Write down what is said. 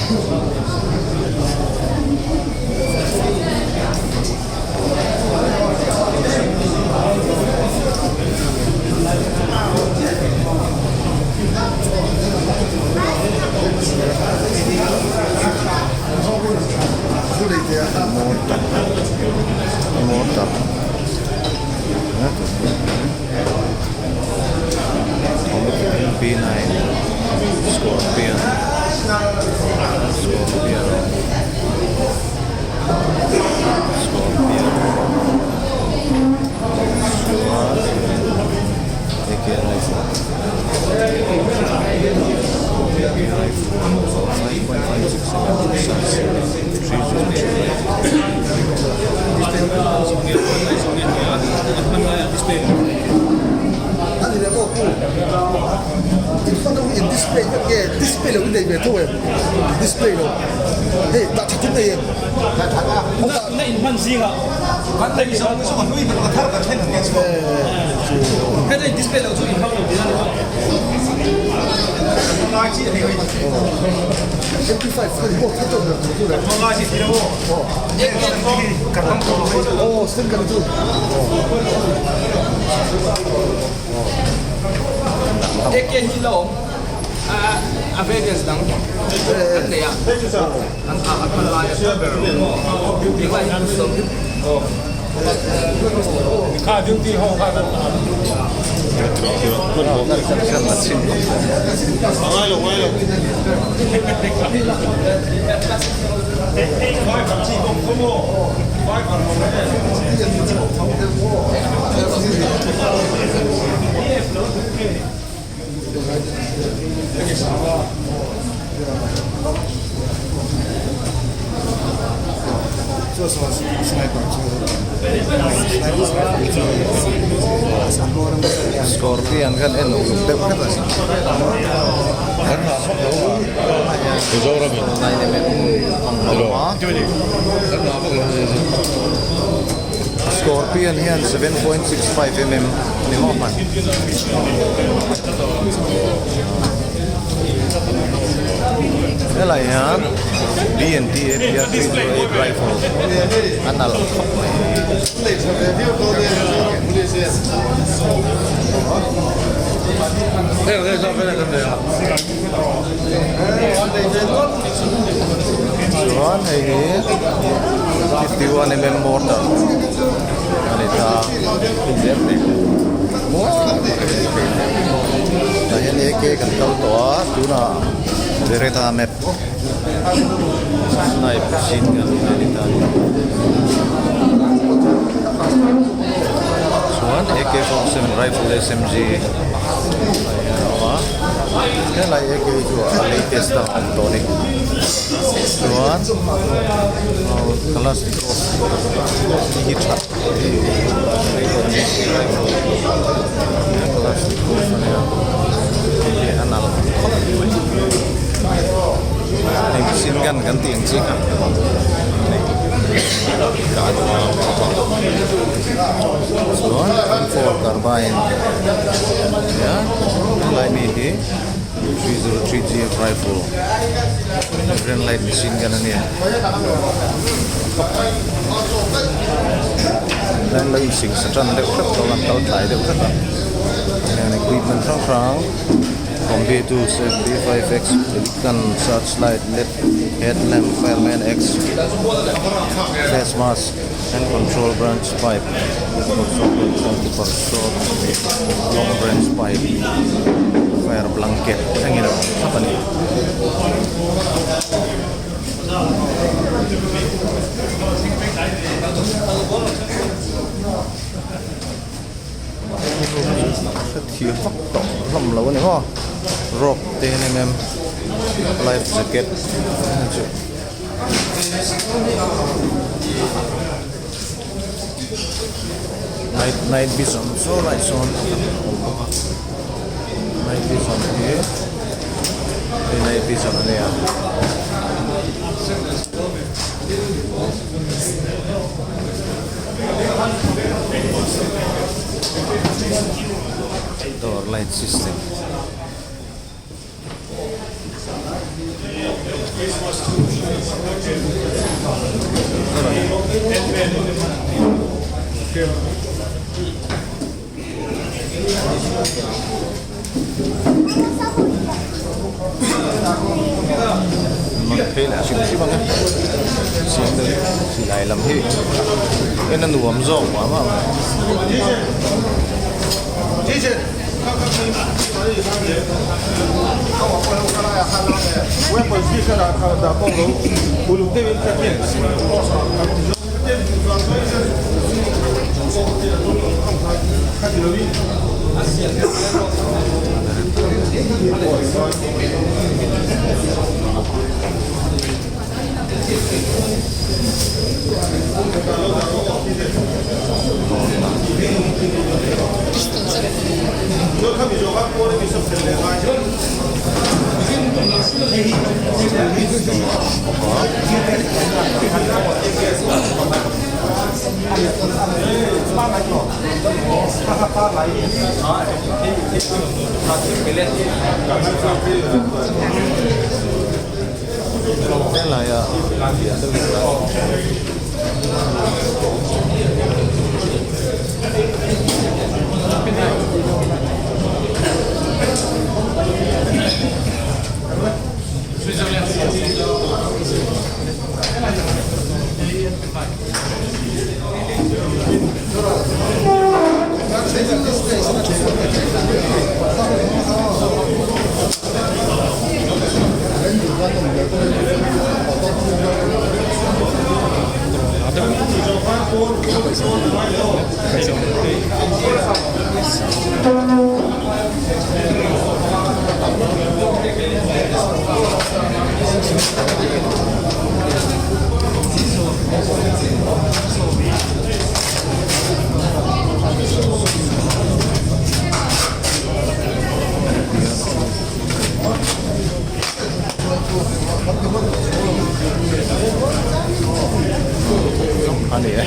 Mortar mortar B nine scorpion scorpion scorpion chuan AK rifle AK rifle Scorpion khan en uluk deuh hlek a ni. Scorpion hian 7.65 mm ni maw hman. Helai hian B&T APR 308 rifle a nalh khawp mai. Chuan hei hi 51 mm mortar a ni ta tah hian AK kan kal tawh a tunah Beretta map snipe machine gun a ni ta chuan AK47 rifle SMG ah hian a awm a helai AK chu a latest a awm tawh a ni chuan kalashnikov hi tha kalashnikov a nia hei a nalh khawp mai hei machine gun kan tih ang chi kha chuan M4 carbine nia helai mi hi 303 GF rifle grand light machine gun a nia tlai lo insing sa tan deuh hrep tawh a kal tlai deuh hrep a heng equipment hrang hrang combi tools FB5X pelican searchlight led headlamp fireman X face mask hand control branch pipe long branch pipe fire blanket thlengin a awm thlap a ni. Hrethiam vak tawh hlawm lo a ni maw rope te hian em em life jacket chu night night vision saw lai sawn a awm bawk a night vision hi hei night vision a nia. Door light system. Man phei leh hrim hrim ang e chiang deuh silai lam hi en a nuam zawk mah mah mai. Helai ah lian deuh in a ni e.